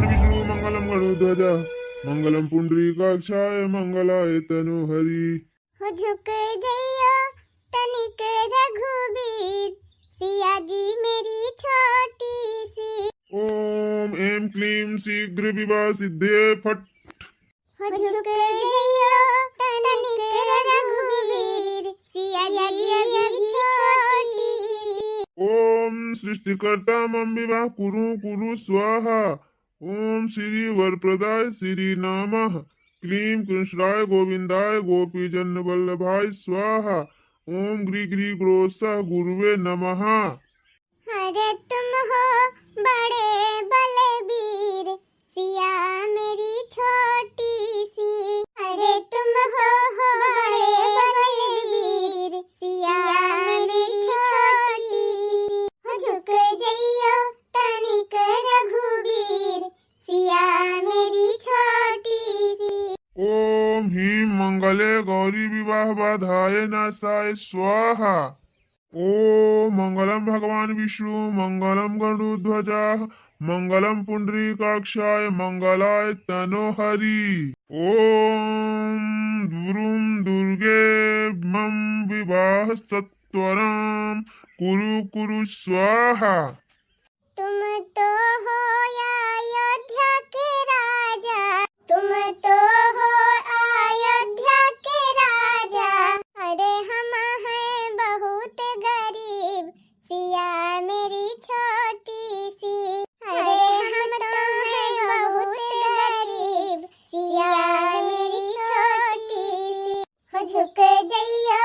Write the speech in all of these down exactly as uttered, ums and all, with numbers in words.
विष्णु मंगलम गरुध्वज मंगलम पुंडरीकाक्षाय मंगलाय तनोहरि। हो झुक जइयो तनिक रघुबीर, सिया जी मेरी छोटी सी। ओम ऐं क्लीं शीघ्र विवाह सिद्धये फट्। हो झुक जइयो तनिक रघुबीर, सिया जी मेरी छोटी सी। ओम सृष्टिकर्ता मम विवाह कुरु कुरु स्वाहा। ओम श्री वरप्रदाय श्री नमः। क्लीं कृष्णाय गोविंदाय गोपीजन वल्लभाय स्वाहा। ओम गृ गृ ग्रोसः गुरुवे नमः। अरे तुम हो बड़े बलबीर, सिया मेरी छोटी सी। अरे तुम हो, हो बड़े बलबीर, सिया मेरी छोटी सी। हो झुक जइयो तनिक रघुबीर, सिया मेरी छोटी सी। ओम ह्रीं मंगले गौरी विवाह बाधाय नाशाय स्वाहा। ओम मंगलम भगवान विष्णु मंगलम गरुध्वज मंगलम पुंडरीकाक्षाय मंगलाय तनोहरि। ओम ब्रूं दुर्गे मम विवाह सत्वरम कुरु कुरु स्वाहा। तुम तो हो अयोध्या के राजा, तुम तो हो अयोध्या के राजा। अरे हम हैं बहुत गरीब, सिया मेरी छोटी सी। अरे हम तो हैं बहुत गरीब, सिया मेरी छोटी सी। हो झुक जइयो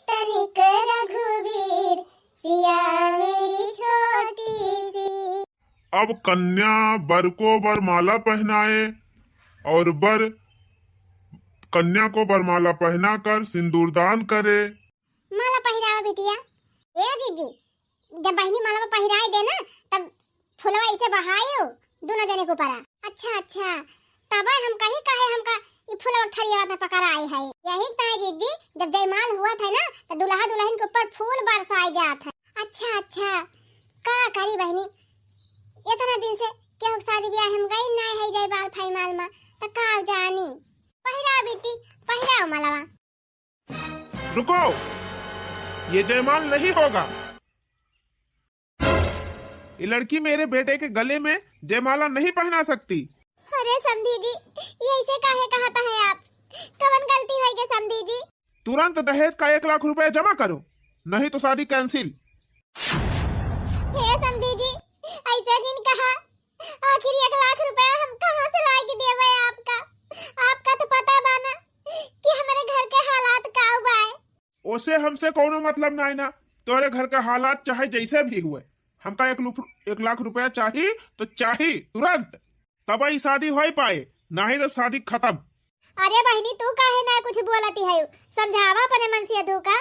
तनिक रघुबीर, सिया मेरी छोटी सी। अब कन्या वर को वरमाला पहनाए और वर कन्या को वरमाला पहनाकर सिंदूरदान करे। माला पहिरावा बिटिया। ए दीदी, जब बहिनी माला पहिराए दे ना, तब फुलवा ऐसे बहायो दोनों जने के ऊपर। अच्छा, अच्छा, तब हम कही काहे हमका ई फुलवा थरिया में पकड़ाए है। यही तो है दीदी, जब जयमाल हुआ था ना, तो दुल्हा दुल्हन के ऊपर फूल बरसाए जात है। अच्छा, अच्छा, का करी बहिनी, इतना दिन से केहू के शादी ब्याह हम गई नहीं है जयमाल फैमाल में, तो का जानी। पहिराओ बेटी, पहिराओ मालवा। रुको, ये जयमाल नहीं होगा। ये लड़की मेरे बेटे के गले में जयमाला नहीं पहना सकती। अरे समधी जी, ये ऐसे काहे कहता है आप? कवन गलती होई गे समधी जी? तुरंत दहेज का एक लाख रुपया जमा करो, नहीं तो शादी cancel। हे समधी जी, ऐसे जिन कहा। आखिर एक लाख रुपया हम कहाँ से लाए के देवे आपका? आपका तो पता बा ना कि हमारे घर के हालात का बाय। ओसे हमसे कौनो मतलब नाई ना। तोहरे घर के हालात चाहे जैसे भी हुए, हमका एक लुफ-, एक लाख रुपया चाही तो चाही तुरंत, तब ई शादी होई पाए, नाही तो शादी खत्म। अरे बहिनी, तू काहे ना कुछ बोलती है? समझावा अपने मन से अधू का।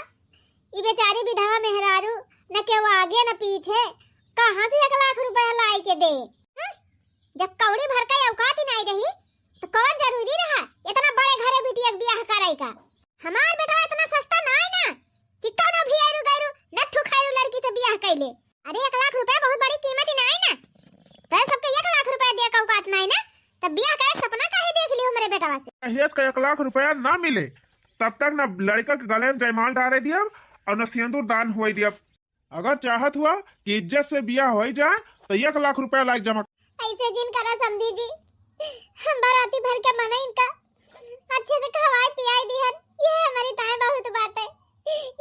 ई बेचारी विधवा मेहरारू, न केहू आगे न पीछे, कहाँ से एक लाख रुपया लाई के दे? हं? जब कौड़ी भर के औकात ही नाई रही, तो कौन जरूरी रहा इतना बड़े घरे बिटिया के बियाह करे का? हमार बेटवा इतना सस्ता नाई ना कि कौनो भियारू गैरू, नत्थू खैरू लड़की से बियाह कैले। अरे, एक लाख रुपया बहुत बड़ी कीमत ही नाई ना। तो सबके एक लाख रुपया दे के औकात नाई ना, तब बियाह करे सपना काहे देख लियो हमरे बेटवा से? दहेज का एक लाख रुपया ना मिले, तब तक न लड़का के गले में जयमाल डारे दियब और न सिंदूर दान होए दियब। अगर चाहत हुआ कि इज्जत से बियाह होई जाए, तो एक लाख रुपया लायक जमा। ऐसे जिन करा समधी जी, हम बाराती भर के मनइन का अच्छे से खवाए पियाए दिहन, ये हमारी ताए बहुत बाटे।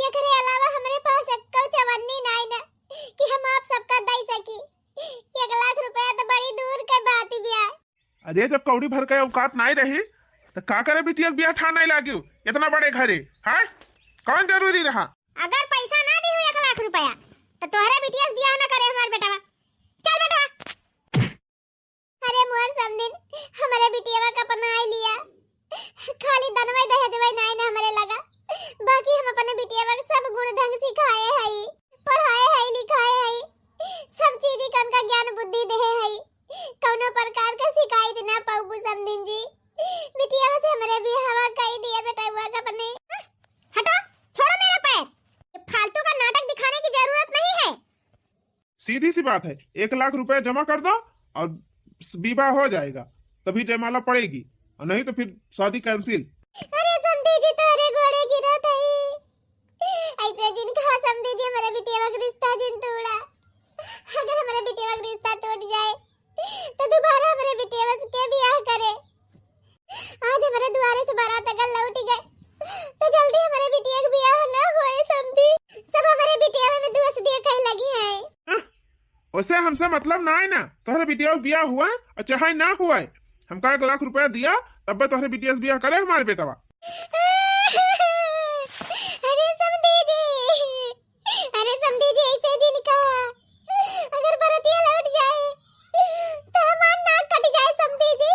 एकरे अलावा हमरे पास एक्को चवन्नी नाई ना कि हम आप सबका दई सकी। एक लाख रुपया तो बड़ी दूर के बात ही बिया। अरे, जब कौड़ी भर के औकात नाई रही, तो का करे बिटिया के बियाह ठान नाई लागियो इतना बड़े घरे, हाँ? कौन जरूरी रहा? अगर पैसा ना दी हो एक लाख रुपया, तो तोहरे बिटिया से बियाह ना करे हमार बेटवा। चल बेटवा। अरे मोर समधिन, हमरे बिटियवा का अपनाई लिया। खाली दनवई दहेजवई नाई ना हमरे लगा, बाकी हम अपने बिटियवा के सब गुण ढंग सिखाए हई, पढ़ाए हई, लिखाए हई, सब चीज का उनका ज्ञान बुद्धि देहे हई। कौनो प्रकार का शिकायत ना पाऊबू समधिन जी। बिटियवा से हमरे बियाहवा कई दिया बेटवा का अपने। हटो, छोड़ो मेरा पैर। ये फालतू का नाटक दिखाने की जरूरत नहीं है। सीधी सी बात है, एक लाख रुपया जमा कर दो और विवाह हो जाएगा, तभी जयमाला पड़ेगी, और नहीं तो फिर शादी cancel। अरे समधी जी, तोहरे गोड़े गिरत हई, ऐसे जिन कहा समधी जी, हमरे बिटिया के रिश्ता जिन तोड़ा। अगर हमरे बिटिया के रिश्ता टूट जाए, तो दोबारा हमरे बिटिया से के बियाह करे? आज हमरे दुआरे से बारात अगर लौट गए, तो जल्दी हमरे बिटिया के बियाह ना होए समधी। सब हमरे बिटिया में दोष दिए कहे लगी हैं। हं? ओसे हमसे मतलब ना है ना, तोहरे बिटिया के बियाह हुआ और चाहे ना हुआ, हमका एक लाख रुपया दिया, तब तोहरे बिटिया से बियाह करे हमारे बेटवा। अरे समधी जी, अरे समधी जी, ऐसे जिन कहा, अगर बरतिया लौट जाए, तो हमार नाक कट जाए समधी जी।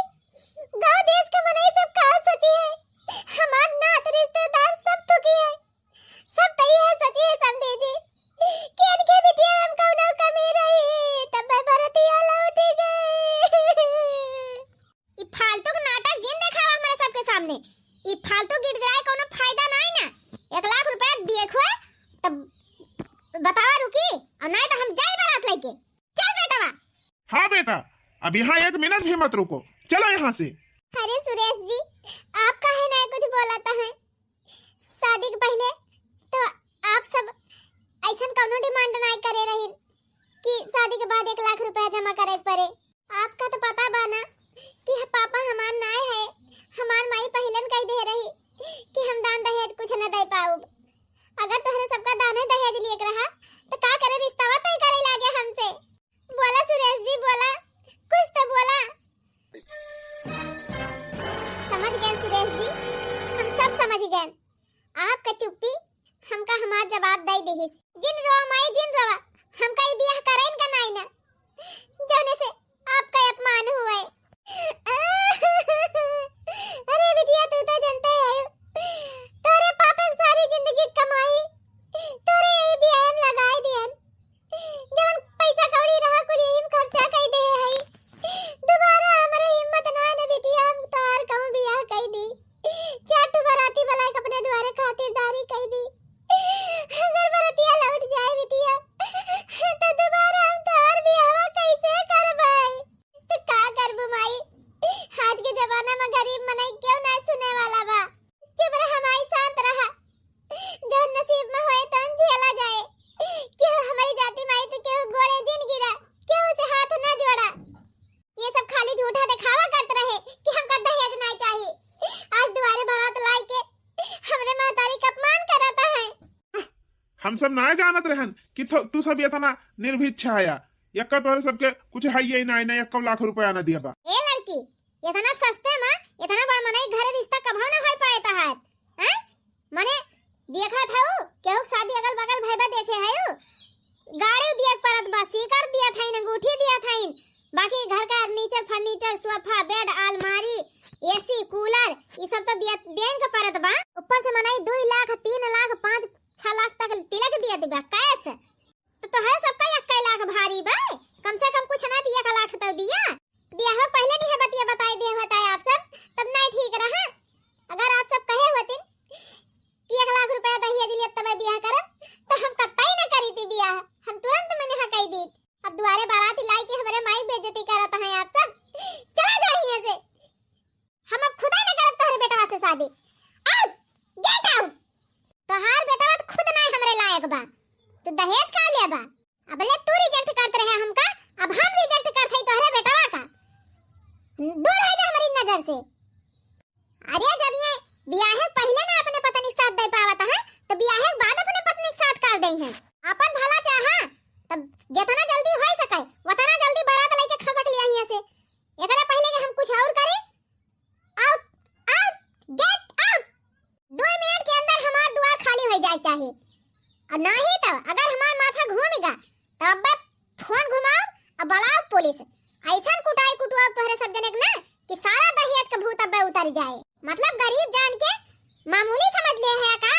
गाँव देश के मनई सब का सोची है, हमार नात रिश्तेदार सब थुकी है, सब तो ये सोची है समधी जी कि इनके बिटिया में कौनो कमी रही, तब मैं बरतिया लौट गई। ई फालतू के नाटक जिन देखावा हमारे सबके सामने। ई फालतू गिड़गिड़ाए कौनो फायदा नाई ना। एक लाख रुपया दिए खुए, तब बतावा रुकी, और नाई तो हम जाई बारात लेके। चल बेटवा। हाँ बेटा, अब यहाँ एक मिनट भी मत रुको, चलो यहाँ से। अरे सुरेश जी, आप काहे नाई कुछ बोलत हैं? शादी के पहले तो आप सब ऐसन कौनो demand नाई करे रहिन कि शादी के बाद एक लाख रुपया जमा करे के पड़े। आपका तो पता बा ना कि ह-, पापा हमार नाय है, हमार माई पहिलन कह दे रही कि हम दान दहेज कुछ न दे पाउब। अगर तोहरे सबका दाने दहेज लिए के रहा, तो का करे रिश्तावा तय करे लागे हमसे? बोला सुरेश जी, बोला, कुछ तो बोला। समझ गए सुरेश जी, हम सब समझ गए। आपका चुप्पी हमका हमार जवाब दे दिहिस। जिन रोवा माई, जिन रोवा, हमका ई बियाह करइन का नाई ना, जौने से आपका अपमान हुए। अरे बिटिया, तू तो जनते है, तोरे पापा के सारी जिंदगी कमाई तोरे ई बियाह में लगाए दियन। जवन पैसा कौड़ी रहा, कुल यही में खर्चा कई दे हई। दोबारा हमरे हिम्मत ना न बिटिया, हम तोहार कहूँ बियाह कई दी। चार ठो बराती बुलाए के अपने दुआरे खातिरदारी कई दी। अगर बरतिया लौट जाए बिटिया, तो दोबारा हम तोहार बियाहवा कैसे करबै? तो का करबू माई? आज के जमाना में गरीब मनई केहू ना सुने वाला बा। चुप रहा माई, शांत रहा। जौन नसीब में होए तौन झेला जाए। केहू हमारी जाति माई तो केहू गोड़े जिन गिरा, केहू से हाथ ना जोड़ा। ये सब खाली झूठा दिखावा करत रहे कि हमका दहेज नाई चाही। आज दुआरे बारात लाई के हमरे महतारी का अपमान करत है। हम सब ना जानत रहन कि थो-, तू सब इतना निर्भिक्ष हया। यक्का तोहरे सबके कुछ है ही ना, ना यक्का लाख रुपया ना दिया बा। ए लड़की, इतना सस्ते में इतना बड़ मनई घरे रिश्ता कभो ना होई पाए तहार, हैं? मने देखत हऊ, केहू के शादी अगल बगल भइबा देखे हऊ? गाड़ी दिए के परत बा, सीकर दिया थाइन, अंगूठी दिया थाइन, बाकी घर का furniture, furniture, sofa, bed, अलमारी, AC, cooler, ई सब तो दिया, देन के परत बा। ऊपर से मनई दुई लाख, तीन लाख, पाँच, छह लाख तक तिलक दिया दिबा, cash। तो तोहरे सबका यक्का लाख भारी बा, कम से कम कुछ ना तो एक लाख तो दिया। बियाह पहले नहीं है बतिया बताई दे होता है आप सब, तब नहीं ठीक रहा। अगर आप सब कहे होतिन कि एक लाख रुपया दहेज लिए तब बियाह करब, तो हम कतई ना करी थी बियाह, हम तुरंत में यहाँ कही दी। अब दुआरे बारात लाई के हमारे माई बेइज्जती करत हैं आप सब। चला जाइए से। हम अब खुदा न करब तोहरे बेटवा से शादी। Out! Get out! तोहार बेटवा तो खुद ना हमरे लायक बा, तो दहेज का लेबा? अबले तू reject करत रहे हमका, अब हम reject करत हई तोहरे बेटवा का। दूर हो जा हमारी नजर से। अरे जब ये बियाहे पहले ना अपने पत्नी के साथ दे पावत है, तो बियाहे के बाद अपने पत्नी के साथ का दे हैं? अपन भला चाहा, तब जितना जल्दी हो सके, उतना जल्दी बारात लेके खसक लिया हियां से। एकरा पहले कि हम कुछ और करी, Out! Out! Get out! दो मिनट के अंदर हमार दुआर खाली हो जाए चाही, और नहीं तो अगर हमार माथा घूमेगा, तो अब फोन घुमाओ और बुलाओ पुलिस। ऐसा कुटाई कुटवाओ तोहरे सब जने के ना कि सारा दहेज का भूत अब उतर जाए। मतलब गरीब जान के मामूली समझ ले है का?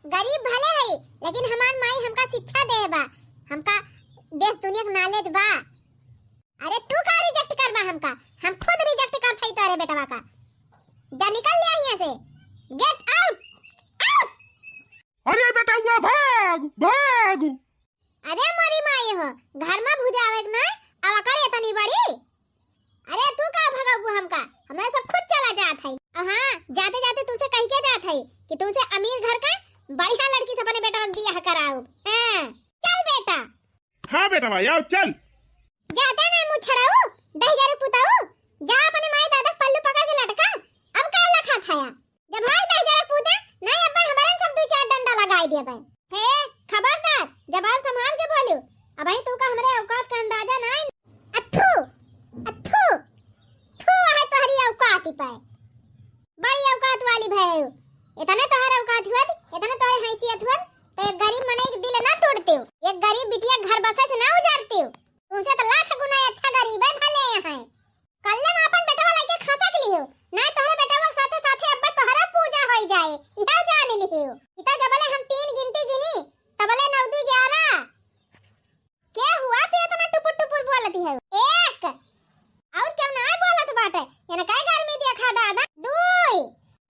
गरीब भले हई, लेकिन हमार माई हमका शिक्षा दे बा, हमका देश दुनिया के knowledge बा। अरे तू का reject करबा हमका? हम खुद reject करत हई तोरे बेटवा का। जा निकल ले यहाँ से। Get out! Out! अरे बेटवा भाग, भाग। अरे मोरी माई हो, घर में भुजावे के ना, अब अकर इतनी बड़ी। ए, आओ, चल। जाता ना मुछड़ाऊ, दहिजरू पुताऊ, जा अपने माई दादा के पल्लू पकड़ के लटका। अब का लखा थाया? जब हाय दहिजरू पूते, नहीं अब्बा हमरे सब दू चार डंडा लगाई देबे। हे, खबरदार, जबान संभाल के बोलू। अबही तू का हमरे औकात का अंदाजा नाई। अथू, अथू, थू, वह तोहरी औकात ही पाए। बड़ी औकात वाली भय है। इतने तोहर औकात हुअत, इतने तोहरे हैसियत हुअत, तो एक गरीब मनई के दिल ना तोड़ते हो, एक गरीब बिटिया घर बसे से ना उजाड़ते हो। तुमसे तो लाख गुना अच्छा गरीब है भले यहाँ। कल्ले में अपन बेटवा लइके खसक लिहो, ना तोहरे बेटवा के साथे साथे अब्बा तोहरा पूजा होई जाए, इहो जान लिहो। इता जबले हम तीन गिनती गिनी, तबले नौ दू ग्यारह। के हुआ तू इतना टुपुर टुपुर बोलती है? एक। और क्यों ना बोलत बाटे? इन्हें काहे गर्मी देखा दादा? दुई।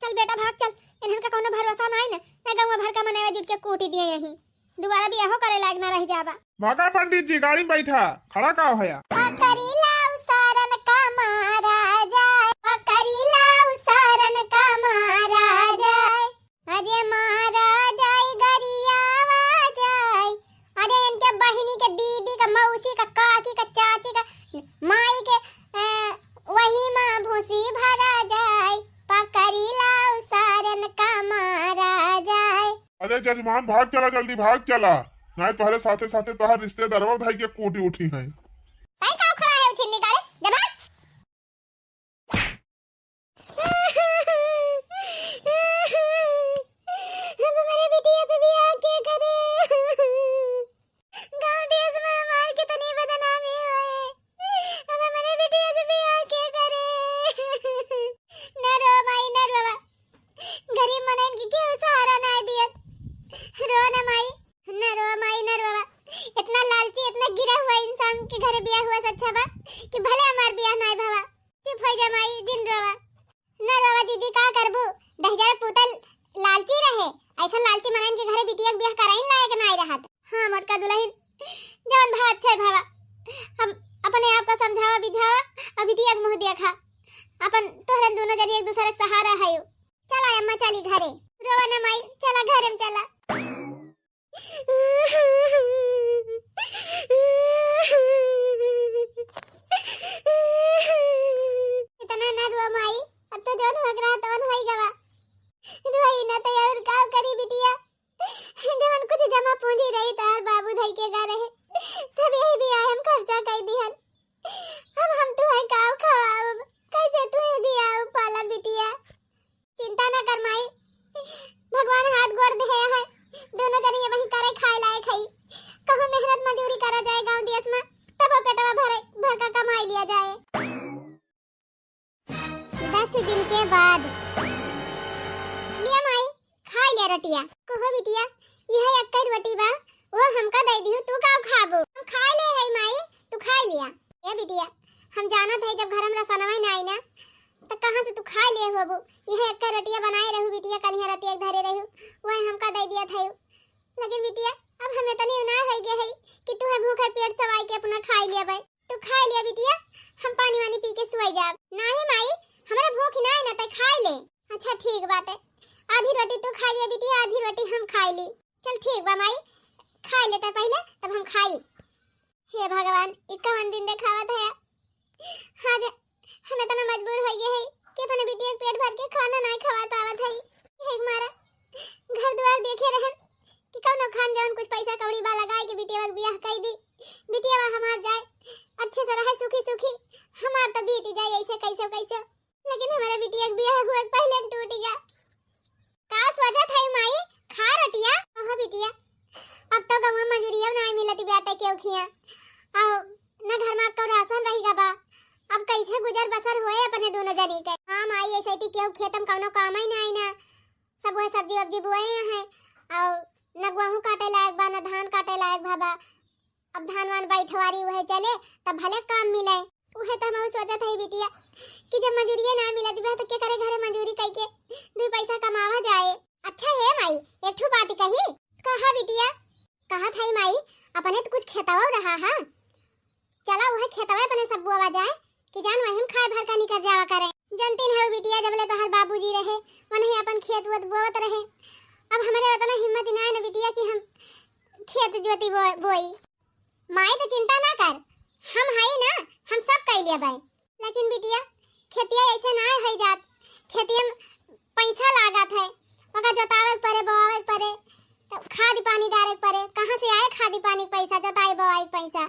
चल बेटा भाग चल, इन्हन का कौनो भरोसा नाई ना, ना गौवा भर का मनवा जुट के कूटी दिए यहीं। दोबारा बियाहो करे लायक ना रह जाबा। भागा पंडित जी, गाड़ी में बैठा, खड़ा का होया? पकड़ी लाऊ सारन का मारा जाए, पकड़ी लाऊ सारन का मारा जाए। अरे मारा जाई गरियावा जाई। अरे इनके बहिनी के, दीदी के, मौसी के, काकी के, चाची के, माई के, ए, वही माँ भूसी भरा जाई। पकड़ी लाओ सारन का मारा जाई। अरे जजमान, भाग चला, जल्दी भाग चला, नाहीं तोहरे साथे साथे तोहर रिश्तेदारवा भाई के कूटी उठी हैं। तई का खड़ा है उछिन्नी गाड़े? जा भाग। अब हमारे बिटिया से बियाह के करे? गाँव देश में हमार कितनी बदनामी होए। अब हमारे बिटिया से बियाह के करे? न रो माई, न रो। गरीब मनइन के केहू सहारा ना दियत। रो ना माई, न रो माई, न रो। इतना लालची, इतना गिरा हुआ इंसान के घरे बियाह हुआ से अच्छा बा कि भले हमार बियाह ना भवा। चुप हो जा माई, जिन रोवा। न रोवा जीजी, का करबू? दहिजर पूतल लालची रहे, ऐसा लालची मनइन के घरे बिटिया के बियाह कराइन लायक नाई रहत। हाँ मोटका दुलहिन, जवन भवा अच्छे भवा। अब अपने आप का समझावा बिझावा और बिटिया के मुँह देखा। अपन तोहरन दोनों जनी एक दूसरे के सहारा है। चला अम्मा, चली घरे। रोवा न माई, चला घरे में चला। इतना ना रोवा माई, अब तो जौन होके रहा तौन होई गवा। रोई ना तो और का करी बिटिया, जवन कुछ जमा पूंजी रही तोहार बाबू धई के गा रहे, सब यही बियाह हम खर्चा कर दिहन। अब हम तुहे का खवाब, कैसे तुहे दियाऊ पाला बिटिया? चिंता न कर माई, भगवान हाथ गोड़ दे है, दोनों जनी ये वही करे खाए लायक है। कहूँ मेहनत मजूरी करा जाए गाँव देश में, तब वो पेटवा भरे, भर का कमाई लिया जाए। दस दिन के बाद। लिया माई, खा लिया रोटिया। कहो बिटिया, यह एक रोटी बा, वो हमका दे दिहु, तू का खाबो? हम खा ले है माई, तू खा लिया। ए बिटिया, हम जानत है जब घर में रसनवा ना आई ना, तो कहाँ से तू खा ले होबू? यह एक रोटिया बनाए रहू बिटिया, कल यहाँ रात एक धरे रहू, वह हमका दे दिया था। लेकिन बिटिया, अब हम इतनी ना हो गए है कि तू है भूखे पेट सवाई के अपना खा लिया भाई। तू खाई लिया बिटिया, हम पानी वानी पी के सोई जाब। नाही माई, हमरा भूख नाही ना, तै खाई ले। अच्छा ठीक बाटे, आधी रोटी तू खाई लिया बिटिया, आधी रोटी हम खाई ली। चल ठीक बा माई, खाई ले तै पहिले, तब हम खाई। हे भगवान, ई कवन दिन देखावत है? हाँ जे, हम इतना मजबूर हो गए है कि अपने बिटिया के पेट भर के खाना नाही खवा पावत है। हे मारा, घर द्वार देखे रहन कि कौनो खान जौन कुछ पैसा कौड़ी बा लगाई के बिटिया के बियाह कई दी, बिटिया हमार जाए अच्छे से रहे सुखी सुखी, हमार तो बीत जाए ऐसे कैसे कैसे, लेकिन हमारे बिटिया के बियाह हुआ के पहले टूट गया। का सोचत है माई, खा रोटिया। ओहो बिटिया, अब तो गौवा मजूरिया ना मिलत बाटे केहू खिया, और न घर में को राशन रही बा, अब कैसे गुजर बसर होए अपने दोनों जनी के। हाँ माई, ऐसे थी केहू खेत में कौनो काम ही ना आई ना, सब वह सब्जी वब्जी बोए हैं, और न गेहूं काटे लायक बा, न धान काटे लायक बा, बा। अब धान वान बैठवारी उहे चले, तब भले काम मिले। उहे तो हम सोचत है बिटिया कि जब मजूरिये ना मिलत बा, तो के करे घरे मजूरी कई के दू पैसा कमावा जाए। अच्छा हे माई, एक ठो बात कही। कहा बिटिया? कहा था माई, अपने तो कुछ खेतवा रहा है, चला उहे खेतवा अपने सब बोवा जाए। कि जान वही में खाए भर का निकर जावा करे। जनती न हो बिटिया, जबले तोहर बाबूजी रहे, वनही अपन खेत वत बोवत रहे। अब हमरे उतना हिम्मत ना है न बिटिया कि हम खेत जोती बो-, बोई। माई तो चिंता ना कर, हम हई ना, हम सब कइ लेबै। लेकिन बिटिया, खेतिया ऐसे ना होइ जात, खेतिया में पैसा लागत है, ओका जोतावे के परे, बोआवे के परे, तो खाद पानी डारे के परे, कहाँ से आए खाद पानी के पैसा, जोताई बोआई के पैसा?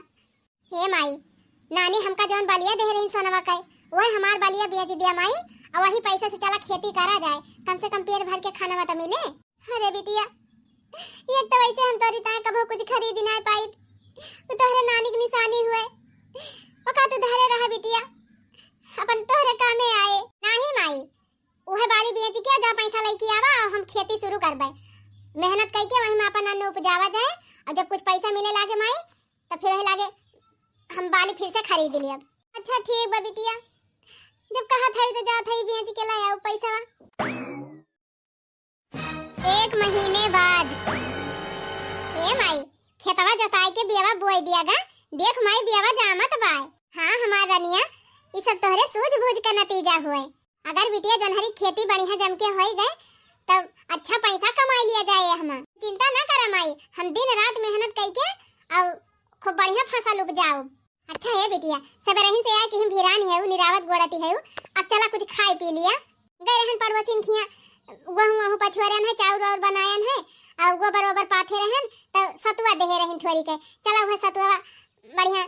हे माई, नानी हमका जौन बलिया देहे रही सोनवा के, वही हमार बलिया बेच दिया माई, और वही पैसा से चला खेती करा जाए, कम से कम पेट भर के खाना तो मिले। अरे बिटिया, एक तो वैसे हम तोरी ताए कभो कुछ खरीद ना पाई, तू तोहरे नानी के निशानी हुए, ओका तू धरे रहा बिटिया, अपन तोहरे कामे आए। नाही माई, उहे बाली बेच के जा पैसा लेके आवा और हम खेती शुरू करबे, मेहनत कइके वही में अपन अन्न उपजावा जाए, और जब कुछ पैसा मिले लागे माई, तो फिर वही लागे हम बाली फिर से खरीद लेब। अच्छा ठीक बा बिटिया, जब कहत हई तो जात हई बेच के ला आओ पैसा। एक महीने बाद। ए माई, खेतवा जोताई के बियावा बोई दिया गा। देख माई, बियावा जामत बाय। हाँ हमार रनिया, ई सब तोहरे सूझबूझ के नतीजा हुए। अगर बिटिया जोनहरी खेती बढ़िया जम के होई गए, तब अच्छा पैसा कमाई लिया जाए। हम चिंता ना करा माई, हम दिन रात मेहनत कइके और खूब बढ़िया फसल उपजाओ। अच्छा हे बिटिया, सबेरहिन से आए कहीं भिरान है, निरावत गोड़ती है। अब चला कुछ खाए पी लिया। गए रहन पड़ोसिन खिया, गोहूँ वहूँ पछुआरन है, चाउर और बनायन है, और गोबर ओबर पाथे रहन, तो सतुआ देहे रहन थोरी के। चला वह सतुआ बढ़िया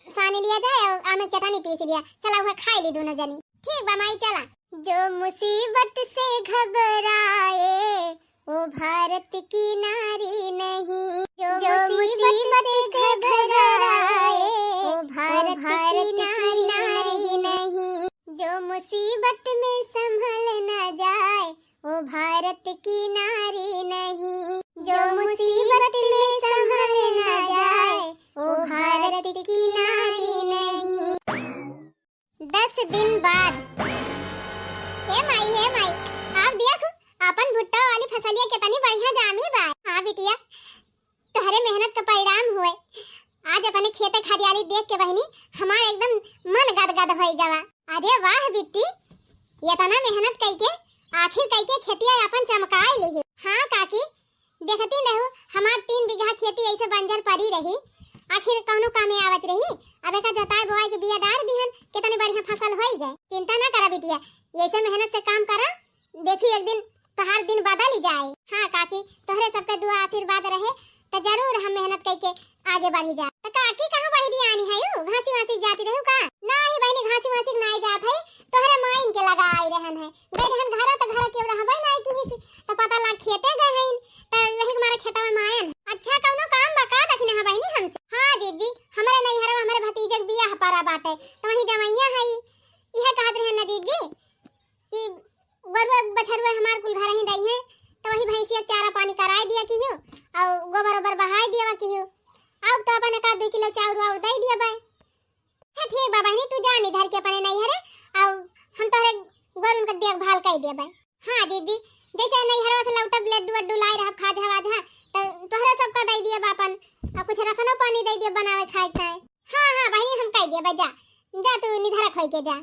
सानी लिया जाए और आमे चटनी पीस लिया, चला वह खाई ली दोनों जनी। ठीक बा माई, चला। जो मुसीबत से घबराए, वो भारत की नारी नहीं। जो जो मुसीबत मुसीबत से से घबराए, घबराए, वो वो भारत भारत की की नारी नारी नहीं। जो मुसीबत में संभल न जाए, वो भारत की नारी नहीं। जो मुसीबत में संभल न जाए, वो भारत की नारी नहीं। दस दिन बाद। हे माई, हे माई, आप देख, अपन भुट्टा वाली फसलिया कितनी बढ़िया जामी बा। हाँ बिटिया, तोहरे मेहनत का परिणाम हुए। आज अपने खेते खरियाली देख के बहिनी, हमार एकदम मन गदगद होई गवा। अरे वाह बिट्टी, इतना मेहनत कइके, आखिर कइके खेतिया अपन चमकाए लिही। हाँ काकी, देखती रहू, हमार तीन बीघा खेती ऐसे बंजर पड़ी रही, आखिर कौनो कामे आवत रही? अब एका जोताई बोआई के बिया डार दिहन, कितनी बढ़िया फसल होई गए। चिंता ना करा बिटिया, ऐसे मेहनत से काम करा, देखी एक दिन तोहार दिन बदल जाए। हाँ काकी, तोहरे सबके दुआ आशीर्वाद रहे, तो जरूर हम मेहनत कइके आगे बढ़ी जा। तो काकी कहाँ बढ़ी आनी है यू? घासी वासी जाती रहू का? नाही बहिनी, घासी वासी नाही जात है, तोहरे माइन के लगा आई रहन है। गई रहन घरा तो घरा केहू रहबे नाही किहिस, तो पता लाग खेते गए हैं, तो वही के मारे खेतवा में आयन। अच्छा कौनो काम बा का दखिना है बहिनी हमसे? हाँ जीजी, हमारे नैहरवा हमारे भतीजे के बियाह परा बाटे, तो वही जवैया है, इहे कहत रहन ना जीजी कि गोरुआ बछरुआ हमार कुल घर ही दई है, तो वही भैंसिया के चारा पानी कराए दिया किहू, और गोबर ओबर बहाए दिया किहू, अब तो अपन एक आध दो किलो चाउर वाउर दे दिया बाय। अच्छा ठीक बा बहिनी, तू जा निधर के अपने नैहरे, और हम तोहरे गोरुन के देखभाल कर दिया बाय। हाँ जीजी, जैसे नैहरवा से लौटब लड्डू वड्डू लाई रहब खाजा वाजा, तो तोहरे सबका दे दिया बा अपन, और कुछ रसनो पानी दे दिया बनावे खाए के। हाँ हाँ बहिनी, हम कह दिया बा, जा जा तू निधरक होई के जा।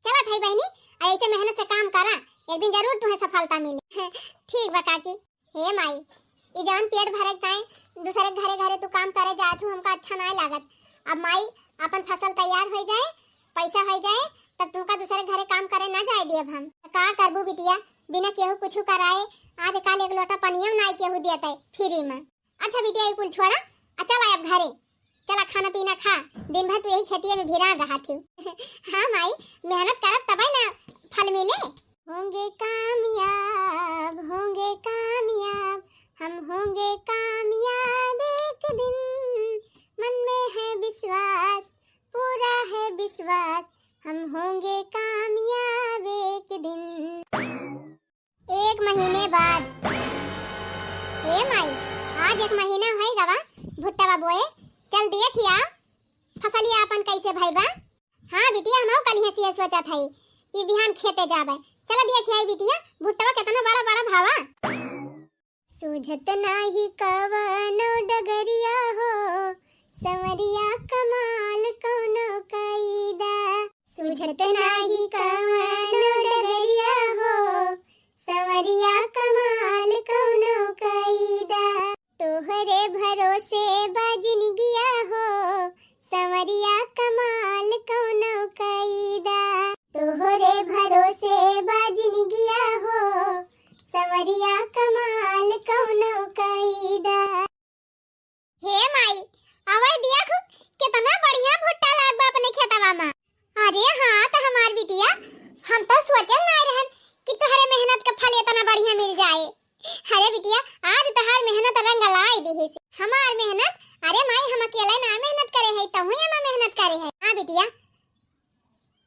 चला थाई बहिनी, आ ऐसे मेहनत से काम करा, एक दिन जरूर तुम्हें सफलता मिले। ठीक बा काकी। हे माई, ई जवन पेट भरे के ताई दूसरे के घरे घरे तू काम करे जात हूँ, हमका अच्छा नाय लागत। अब माई, अपन फसल तैयार हो जाए, पैसा हो जाए, तब तुमका दूसरे के घरे काम करे ना जाए दियब हम। का करबू बिटिया, बिना केहू कुछ कराए आज काल एक लोटा पनियो नाय केहू देते फ्री में। अच्छा बिटिया, ई कुल छोड़ा, आ चला अब घरे। चला खाना पीना खा, दिन भर तू यही खेतिया में भिरा रहा थी। हाँ माई, मेहनत करब तबे ना फल मिले। होंगे कामयाब, होंगे कामयाब, हम होंगे कामयाब एक दिन। मन में है विश्वास, पूरा है विश्वास, हम होंगे कामयाब एक दिन। एक महीने बाद। ए माई, आज एक महीना होई गवा भुट्टवा बोए, चल देखिया फसलिया अपन कैसे भई बा। हाँ बिटिया, हमहू कलिहे से सोचत हई कि बिहान खेते जाबे। चला देखिया बिटिया, भुट्टवा कितना बड़ा बड़ा भावा। सूझत नाही कवनो डगरिया हो, संवरिया कमाल कौनो कईदा। सूझत नाही कवनो डगरिया हो, संवरिया कमाल कौनो कईदा। तोहरे भरोसे बा जिनगिया हो, बाबा माँ। अरे हाँ, तो हमार बिटिया, हम तो सोचल नाई रहन कि तोहरे मेहनत का फल इतना बढ़िया मिल जाए। अरे बिटिया, आज तोहार मेहनत रंग लाई दिहिस। हमार मेहनत? अरे माई, हम अकेले ना मेहनत करे है, तहुई हमार मेहनत करे है। हाँ बिटिया,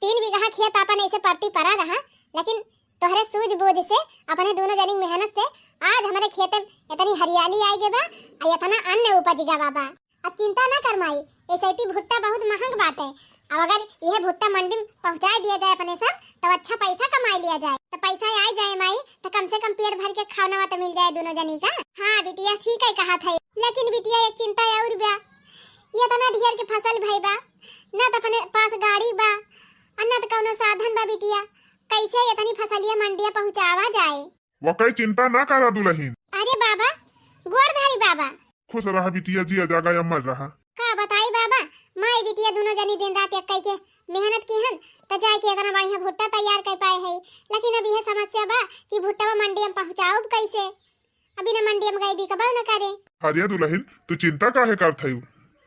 तीन बीघा खेत आपन ऐसे परती परा रहा, लेकिन तोहरे सूझबूझ से, अपने दोनों जनी मेहनत से आज हमरे खेते में इतनी हरियाली आइ गए बा, और इतना अन्न उपज गवा बा। अब चिंता ना कर माई, एसआईटी भुट्टा बहुत महंग बाटे। अब अगर यह भुट्टा मंडी में पहुँचाए दिया जाए अपने सब, तो अच्छा पैसा कमाई लिया जाए। तो पैसा आइ जाए माई, तो कम से कम पेट भर के खाना तो मिल जाए दोनों जनी का। हाँ बिटिया, ठीक है कहा था, लेकिन बिटिया एक चिंता और बा, ये इतना ढेर के फसल भई बा, ना तो अपने पास गाड़ी बा, और ना तो कौनो साधन बा बिटिया, कैसे इतनी फसलिया मंडिया पहुँचावा जाए? वकई चिंता ना करा दुलहिन। अरे बाबा, गोड़ धरी बाबा। खुश रहा बिटिया, जिया जागा अमर रहा। का बताई बाबा, माई बिटिया दोनों जनी दिन रात एक कई के मेहनत किहन, त जाए के इतना बढ़िया भुट्टा तैयार कर पाए है। लेकिन अब यह समस्या बा कि भुट्टा मंडी में पहुँचाउब कैसे? अभी न मंडी में गई बिकबो न करे। अरे दुलहिन, तू चिंता काहे करत हयू?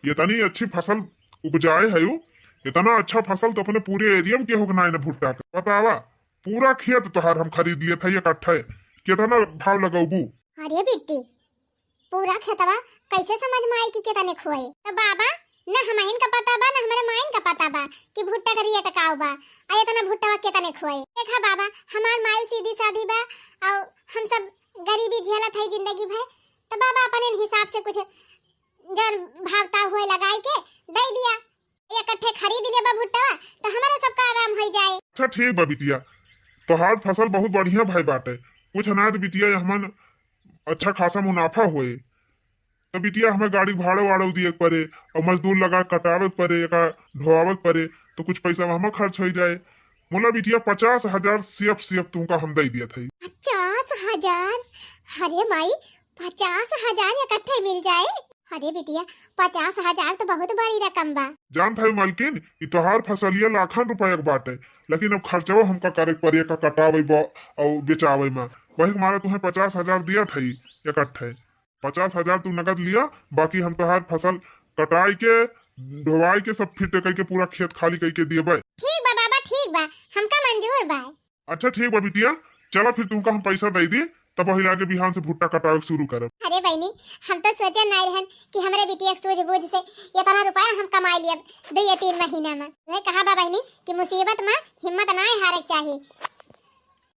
इतनी अच्छी फसल उपजाए हयू, इतना अच्छा फसल तो अपने पूरे एरिया में केहू के नाई न भुट्टा के। बतावा, पूरा खेत तोहार हम खरीद लिए थे इकट्ठे, कितना भाव लगौबू? अरे बिट्टी, पूरा खेतवा कैसे समझ में आई कि कितने खोए? तो बाबा, न हमहिन का पता बा, न हमरे माइन का पता बा कि भुट्टा का रेट काव बा, आ इतना भुट्टवा कितने खोए। देखा बाबा, हमार माई सीधी साधी बा, और हम सब गरीबी झेलत है जिंदगी भर, तो बाबा अपने हिसाब से कुछ जौन भाव ताव होए लगाई के दे दिया, इकट्ठे खरीद लिया बा भुट्टवा, तो हमारा सबका आराम हो जाए। अच्छा ठीक बा बिटिया, तोहार फसल बहुत बढ़िया भई बाटे, कुछ अनाज बिटिया हमन अच्छा खासा मुनाफा होए। तो बिटिया हमें गाड़ी भाड़ा वाड़ा दिए के पड़े, और मजदूर लगा कटावे के पड़े, एका ढोआवे के पड़े, तो कुछ पैसा वहाँ खर्च हो जाए। मोला बिटिया पचास हजार सियप सियप तुमका हम दे दिया था। पचास हजार? अरे माई, पचास हजार इकट्ठे मिल जाए? अरे बिटिया, पचास हजार तो बहुत बड़ी रकम बा। जानत है मालकिन, ई तोहार फसलिया लाखन रुपया के बाटे, लेकिन अब खर्चवा हमका करे के पड़ी, एका कटावे बा और बेचावे में, वही के मारे तुम्हें पचास हजार दिया था इकट्ठे। पचास हजार तू नगद लिया, बाकी हम तोहार फसल कटाई के, ढोवाई के, सब फिट करके पूरा खेत खाली करके दिए बे। ठीक बा बाबा, ठीक बा, हमका मंजूर बा। अच्छा ठीक बा बिटिया, चला फिर तुमका हम पैसा दे दी, तब वही लागे बिहान से भुट्टा कटावे के शुरू करब। अरे बहनी, हम तो सोचे नाई रहन कि हमरे बिटिया के सूझबूझ से इतना रुपया हम कमाई लियब दो या तीन महीना में। वह कहा बा बहनी कि मुसीबत में हिम्मत नाई हारे के चाही।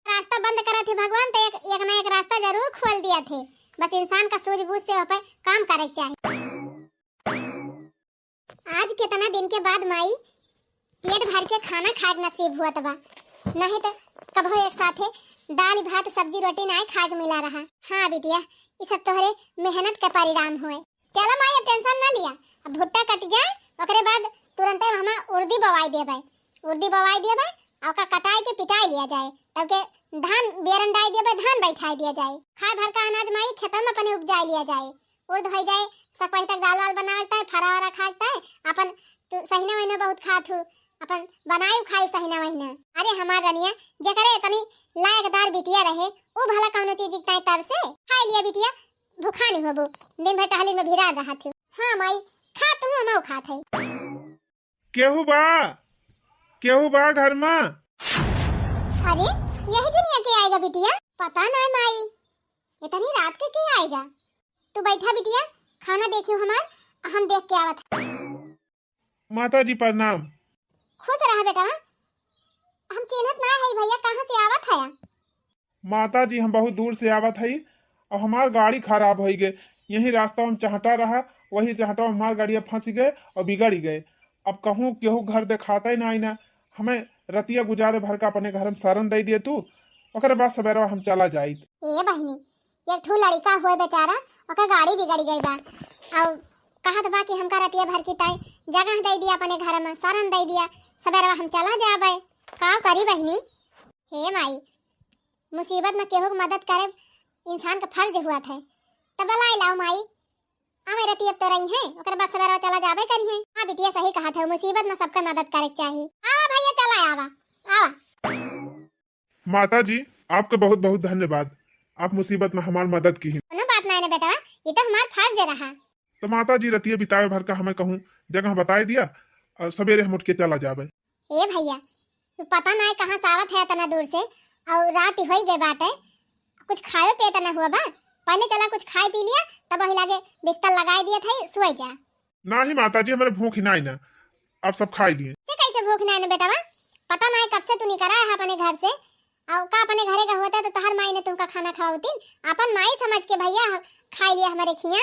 रास्ता बंद करा थे भगवान, तो एक, एक ना एक रास्ता जरूर खोल दिया थे। बस इंसान का सूझबूझ से वहाँ पे काम करे के चाही। आज कितना दिन के बाद माई पेट भर के खाना खाए के नसीब हुआ बा, नहीं तो कभो एक साथे दाल भात सब्जी रोटी नाई खाए के मिला रहा। हाँ बिटिया, ये सब तोहरे मेहनत के परिणाम हुए। चलो माई, अब टेंशन ना लिया, अब भुट्टा कट जाए, ओकरे बाद तुरंते हम उर्दी बोवाई देबे, उर्दी बोवाई देबे, और ओका कटाई के पिटाई लिया जाए, तब के धान बेरन डाई देबे, धान बैठाई दिया जाए, खाए भर का अनाज माई खेतों में अपने उपजाए लिया जाए, उर्द हो जाए, सकवही तक दाल वाल बनावे के ताई, फरा वरा खाए के ताई, अपन तू सहिना वहिना बहुत खात हूँ, अपन बनाई खाई सहिना वहिना। अरे हमार रनिया, जेकरे इतनी लायकदार बिटिया रहे, उ भला कौनो चीज के ताई तरसे? खाए लिया बिटिया, भूखा नहीं होबू, दिन भर टहली में भिरा रहा थी। हाँ माई, खा तू, हम खात है। केहू बा? केहू बा घर में? अरे, यही दुनिया के आएगा बिटिया? पता ना माई, इतनी रात के के आएगा? तू बैठा बिटिया, खाना देखियो हमार, हम देख के आवत है। माता जी प्रणाम। खुश रहा बेटा, हम चिन्हत ना है भैया, कहाँ से आवत है? माता जी, हम बहुत दूर से आवत हई और हमार गाड़ी खराब होई गए। यही रास्ता में चहटा रहा, वही चहटा में हमार गाड़िया फंस गए और बिगड़ गए। अब कहूँ केहू घर देखाता ही ना, आई ना। हमें रतिया गुजारे भर का अपने घर में शरण दे दिए तू, ओकरे बाद सवेरवा हम चला जाइत। ए बहिनी, एक ठो लड़का हुए बेचारा, ओकर गाड़ी बिगड़ गई बा। और कहत बा कि हमका रतिया भर की ताई जगह दे दिया, अपने घर में शरण दे दिया, सवेरवा हम चला जाबे। का करी बहिनी? हे माई, मुसीबत में केहू के मदद करे इंसान का फर्ज हुआ थे। तब लाई लाओ माई, आवे रतिया तो रही हैं, ओकर बाद सवेरवा चला जाबे करी हैं। हाँ बिटिया, सही कहा थे, मुसीबत में सबका मदद करे के चाही। आवा भैया, चला आवा, आवा। माता जी, आपका बहुत बहुत धन्यवाद, आप मुसीबत में हमार मदद की। कोनो बात नहीं ना बेटवा, ये तो हमार फर्ज रहा। तो माता जी, रतिया बितावे भर का हमें कहूँ जगह बताए दिया, अ, सबेरे हम उठ के चला जाबे। ए भइया, तू पता नाहीं कहाँ से आवत है इतना दूर से, अउर रात होइ गए बाटे, कुछ खायो पियो त न हुआ बा। पहिले चला कुछ खाइ पी लिया, तब वही लागे बिस्तर लगाइ दिया था, सोइ जा। नाहीं माता जी, हमरे भूख ही नाहीं ना, आप सब खाइ लिए। से कैसे भूख नाहीं ना बेटवा, पता नाहीं कब से तू निकरा है अपने घर से, अउर का अपने घरे का होता तो तोहार माई ने तुमका खाना खवाउतीन, अपन माई समझ के भइया हम खाइ लिया हमरे खिया।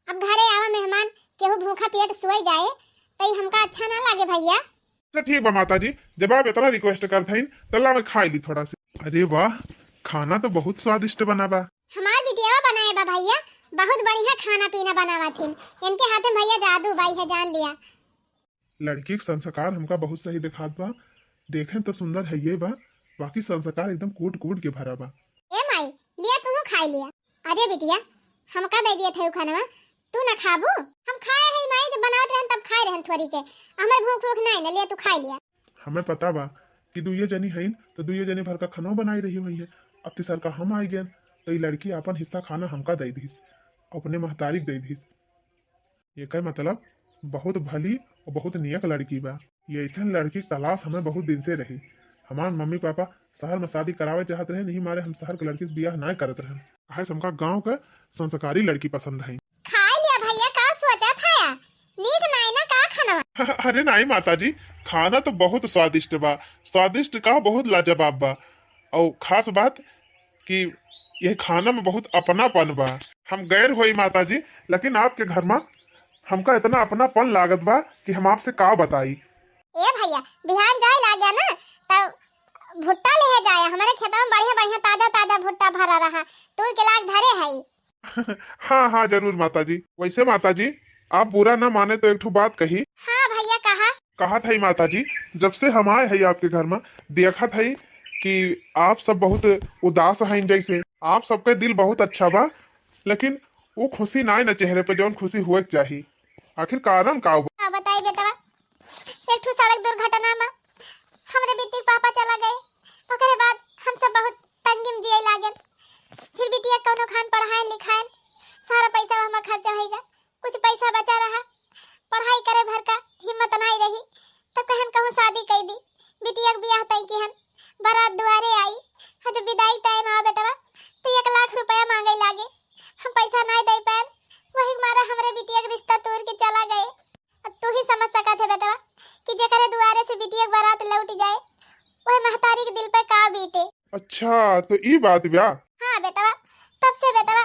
अब घरे आवा मेहमान, केहू भूखा पेट सोइ जाए, त ई हमका अच्छा ना लागे भइया। तो ठीक बा माता जी, जब आप इतना request करत हईन, त ला मैं खाइ ली थोड़ा से। अरे वाह, खाना तो बहुत स्वादिष्ट बना बा। हमार बिटियावा बनाए बा भइया, बहुत बढ़िया खाना पीना बनावत हिन। इनके हाथे में भइया जादू बा, इहे जान लिया। लड़की के संस्कार हमका बहुत सही देखात बा, देखे तो सुंदर हइये बा, बाकी संस्कार एकदम कूट कूट के भरा बा। ए माई, लिया तू खाइ लिया। अरे बिटिया, हमका दे दिया थे उ खानवा, तू ना खाबू? हम खाए हई माई, जब बनावत रहन तब खाए रहन थोरी के, हमरे भूख भूख नाहीं ना, लिया तू खाइ लिया। हमें पता बा कि दुइये जनी हईन, तो दुइये जनी भर का खानो बनाई रही हुई है। अब तीसर का हम आइ गए, तो ई लड़की अपन हिस्सा खाना हमका दे दीस, अपने महतारी के दे दीस। एकर मतलब बहुत भली अउर बहुत नियक लड़की बा। ये ऐसन लड़की के तलाश हमें बहुत दिन से रही। हमार मम्मी पापा शहर में शादी करावे चाहत रहे, यही मारे हम शहर के लड़की से बियाह नाय करत रहन। काहे से हमका गाँव के संस्कारी लड़की पसंद है। खाइ लिया भइया, का सोचत हया? नीक नाई ना का खाना? अरे नाई माता जी, खाना तो बहुत स्वादिष्ट बा, स्वादिष्ट का बहुत लाजवाब बा। और खास बात कि यह खाना में बहुत अपनापन बा। हम गैर होई माता जी, लेकिन आपके घर में हमका इतना अपनापन लागत बा कि हम आपसे का बताई। ए भइया, बिहान जाए लाग्या ना, तब भुट्टा लेहे जाया, हमरे खेतवा में बढ़िया बढ़िया ताजा ताजा भुट्टा भरा रहा, तूर के लाग धरे हई। हाँ हाँ जरूर माता जी। वैसे माता जी, आप बुरा ना माने तो एक ठो बात कही। हाँ भइया कहा। कहत हई माता जी, जब से हम आए हई आपके घर में, देखत हई कि आप सब बहुत उदास हईन, जैसे आप सबके दिल बहुत अच्छा बा, लेकिन वो खुशी नाय ना चेहरे पे, जौन खुशी हुए के चाही। आखिर कारण का बा? का बताई बेटवा, एक ठो सड़क दुर्घटना में हमरे बिट्टी के पापा चला गए, ओकरे बाद हम सब बहुत तंगी में जिए लागल। फिर बिटिया कौनो खान पढ़ाए लिखाए, सारा पैसा हमार खर्चा होइगा, कुछ पैसा बचा रहा, पढ़ाई करे भर का हिम्मत नाई रही, तो कहन कहूँ शादी कई दी, बिटिया के बियाह तय किहन, बारात दुआरे आई, हाँ जब विदाई टाइम आवा बेटवा, तो एक लाख रुपया मांगे लागे, हम पैसा नाई दे पाएन, वही मारा हमरे बिटिया के रिश्ता तोड़ के चला गए। अब तू ही समझ सकत है बेटवा कि जेकरे दुआरे से बिटिया के बारात लौट जाए, वह महतारी के दिल पे का बीते। अच्छा, तो ई बात बा। हाँ बेटवा, तब से बेटवा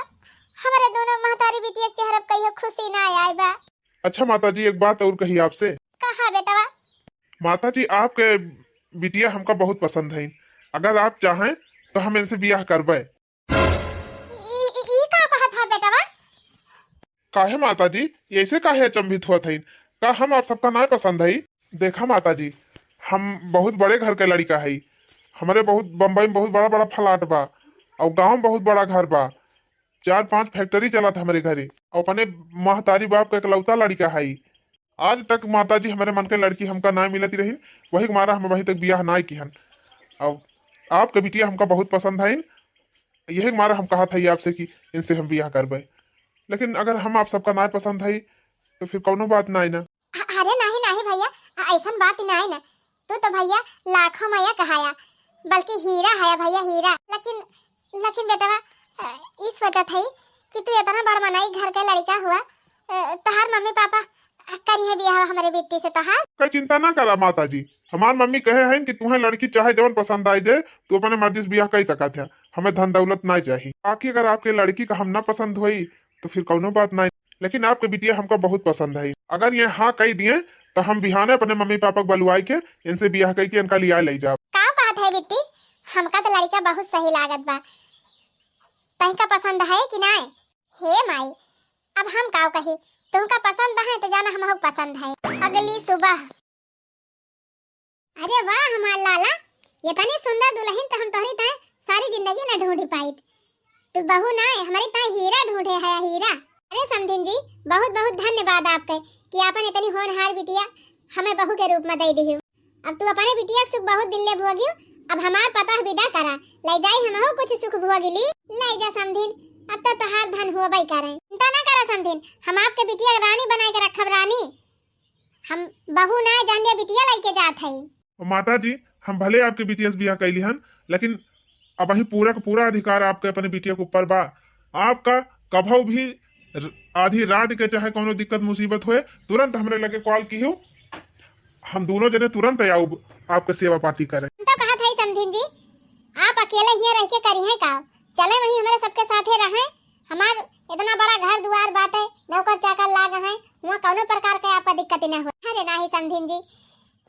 हमरे दोनों महतारी बिटिया के चेहरा पे कहियो खुशी ना आए बा। अच्छा माता जी, एक बात और कही आपसे। कहा बेटवा। माता जी, आपके बिटिया हमका बहुत पसंद है, अगर आप चाहें तो हम इनसे बियाह करबे। ई, ई, ई का कहत है बेटवा? काहे माता जी, ऐसे काहे अचंभित होत हईन? का हम आप सबका नाय पसंद हई? देखा माता जी, हम बहुत बड़े घर के लड़िका हई, हमरे बहुत बम्बई में बहुत बड़ा बड़ा फ्लैट बा, और गाँव में बहुत बड़ा घर बा, चार पांच फैक्ट्री चलत हमरे घरे, और अपने महतारी बाप के इकलौता लड़िका हई। आज तक माता जी हमरे मन के लड़की हमका नाय मिलत रहीन, वही के मारा हम अभी तक बियाह नाय किहन। अब आपके बिटिया हमका बहुत पसंद हईन, यही के मारा हम कहत हई आपसे कि इनसे हम बियाह करबे, लेकिन अगर हम आप सबका नाय पसंद हई तो फिर कौनो बात नाय ना। अ-, अरे नाही, नाही भइया, अ-, ऐसन बात ही नाही ना। तू तो भइया लाखों में एक हया, बल्कि हीरा हया भइया, हीरा। लेकिन, लेकिन बेटवा, अ, ई सोचत हई कि तू इतना बड़ मनई घर के लड़िका हुआ, अ, तोहार मम्मी पापा करिहे बियाह हमरे बिट्टी से तोहार? कोई चिंता ना करा माता जी, हमार मम्मी कहे हईन कि तुहें लड़की चाहे जवन पसंद आई जाए, तू अपने मर्जी से बियाह कर सकत है, हमें धन दौलत ना चाही। बाकी अगर आपके लड़की का हम ना पसंद होई तो फिर कौनो बात ना, लेकिन आपके बिटिया हमका बहुत पसंद है। अगर ये हाँ कह दिए तो हम बिहाने अपने मम्मी पापा के बलुआई के इनसे बियाह करके इनका लिया ले जाब। का बात है बिट्टी, हमका तो लड़का बहुत सही लागत बा, तहका पसंद है कि नाय? हे माई, अब हम काव कही, तुमका पसंद है तो जाना हमहू पसंद है। अगली सुबह। अरे वाह हमार लाला, इतनी सुंदर दुल्हन तो हम तोहरी ताए सारी जिंदगी न ढूंढ पाइत। तू बहू ना है, हमारी ताए हीरा ढूंढे है, हीरा। अरे समधिन जी, बहुत बहुत धन्यवाद आपके कि आपन इतनी होनहार बिटिया हमें बहू के रूप में दे दिहु। अब तू अपने बिटिया के सुख बहुत दिन ले भोगियो, अब हमार पतोह विदा करा, ले जाई हमहू कुछ सुख भोग ली। ले जा समधिन, अब तो तोहार धन होबे करे। चिंता ना करा समधिन, हम आपके बिटिया के रानी बनाए के रखब, रानी। हम बहू ना, जान लिया बिटिया लइके जात है। माता जी, हम भले आपके बिटिया से बियाह कैली हन, लेकिन अबहीं पूरा का पूरा अधिकार आपके अपने बिटिया के ऊपर बा। आपका कभौ भी र-, आधी रात के चाहे कौनो दिक्कत मुसीबत होए, तुरंत हमरे लगे call किहू, हम दोनों जने तुरंत आउब आपके सेवा पाती करे। हम तो कहत है समधिन जी, आप अकेले हियाँ रह के करिहैं का? चले वहीं हमरे सबके साथे रहें। हमार इतना बड़ा घर दुआर बाटे, नौकर चाकर लाग हैं, हुआँ कौनो प्रकार के आपका दिक्कत न हो। अरे नाही समधिन जी,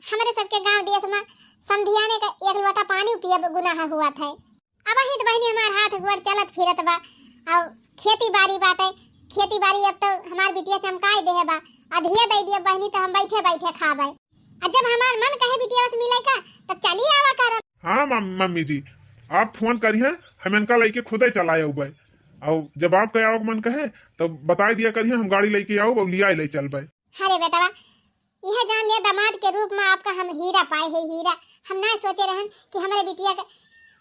हमरे सबके गाँव देश में समधियाने का एक लोटा पानी पियब गुनाह हुआ था। अबहीं तो बहिनी हमार हाथ गोड़ चलत फिरत बा, और खेती बाड़ी बाटे, खेती बाड़ी अब तो हमार बिटिया चमकाए देहे बा, अधिया दे दिया बहिनी तो हम बैठे बैठे खाबे। और जब हमार मन कहे बिटिया से मिले का, तब चली आवा करब। हाँ मम-, मम्मी जी, आप phone करिहैं, हम इनका लइके खुदे चला आउबे। और जब आपके आवे के मन कहे, तब बताई दिया करिहैं, हम गाड़ी लइके आउब और लियाए ले चलबे। अरे बेटवा, यह जान लिया, दामाद के रूप में आपका हम हीरा पाए हैं, हीरा। हम ना सोचे रहन कि हमरे बिटिया का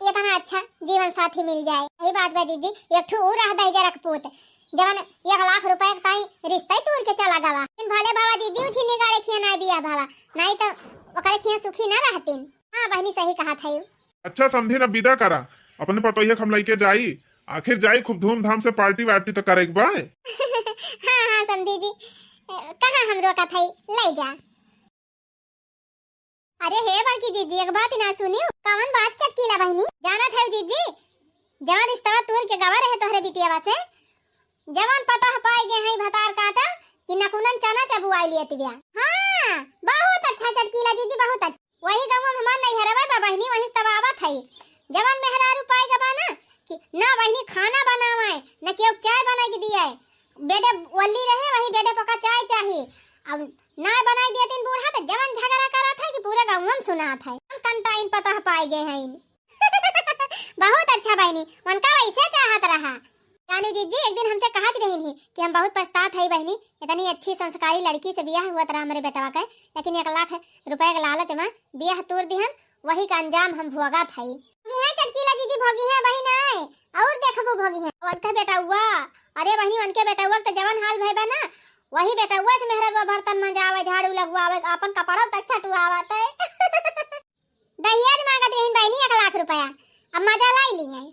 इतना अच्छा जीवन साथी मिल जाए। यही बात बा जीजी, एक ठो और रह दहिजरा के पूत, जवन एक लाख रुपया के ताई रिश्ता ही तूर के चला गवा। लेकिन भले भावा जीजी, उछिन्नी गाड़े खिया ना बिया भावा, नहीं तो ओकरे खिया सुखी ना रहतीन। हाँ बहिनी, सही कहा था यू। अच्छा समधिन, अब विदा करा, अपने पतोहिया के हम लइके जाई, आखिर जाई, खूब धूमधाम से party वार्टी तो करे के बा। हाँ, हाँ, समधी जी, कहाँ हम रोकत हई, ले जा। अरे हे बड़की जीजी, एक बात ना सुनियो, कवन बात चटकीला बहिनी? जानत है जीजी, जवन रिश्तवा तूर के गवा रहे तोहरे बिटियावा से, जवन पतोह पाई गए हैं भतार काटा, कि नकुनन चना चबुआई लियत बिया। हाँ, बहुत अच्छा चटकीला जीजी, बहुत अच्छा। वही गाँव में हमार नैहरवा बा बहिनी, वहीं से तब आवत हई। जवन मेहरारू पाई गबा ना कि ना बहिनी खाना बनावे, न केहू चाय बनाई के दिए। बेडे वल्ली रहे, वही बेडे पका चाय चाही। अब ना बनाई दियतीन बूढ़ा, तो जवन झगड़ा करत है कि पूरे गाँव में सुनात है। हम कंटाइन पतोह पाई गए हैं। बहुत अच्छा बहिनी, उनका वैसे चाहत रहा। जानू जीजी एक दिन हमसे कहत रही थी कि हम बहुत पछतात हई बहिनी, इतनी अच्छी संस्कारी लड़की से बियाह हुआ रहा हमरे बेटवा के, लेकिन एक लाख रुपया के लालच में बियाह तोड़ दिहन, वही का अंजाम हम भोगत हई। भोगी है चटकीला जीजी, भोगी है बहिन आए, और देखबू भोगी है। उनके बेटउआ, अरे बहिनी उनके बेटउआ के तो जवन हाल भय बा ना, वही बेटउआ से मेहररुआ बर्तन मंजावे, झाड़ू लगवावे, अपन कपड़ा तक छटुआवत है। दहिया मांगत रही बहिनी एक लाख रुपया, अब मजा लाई ली है।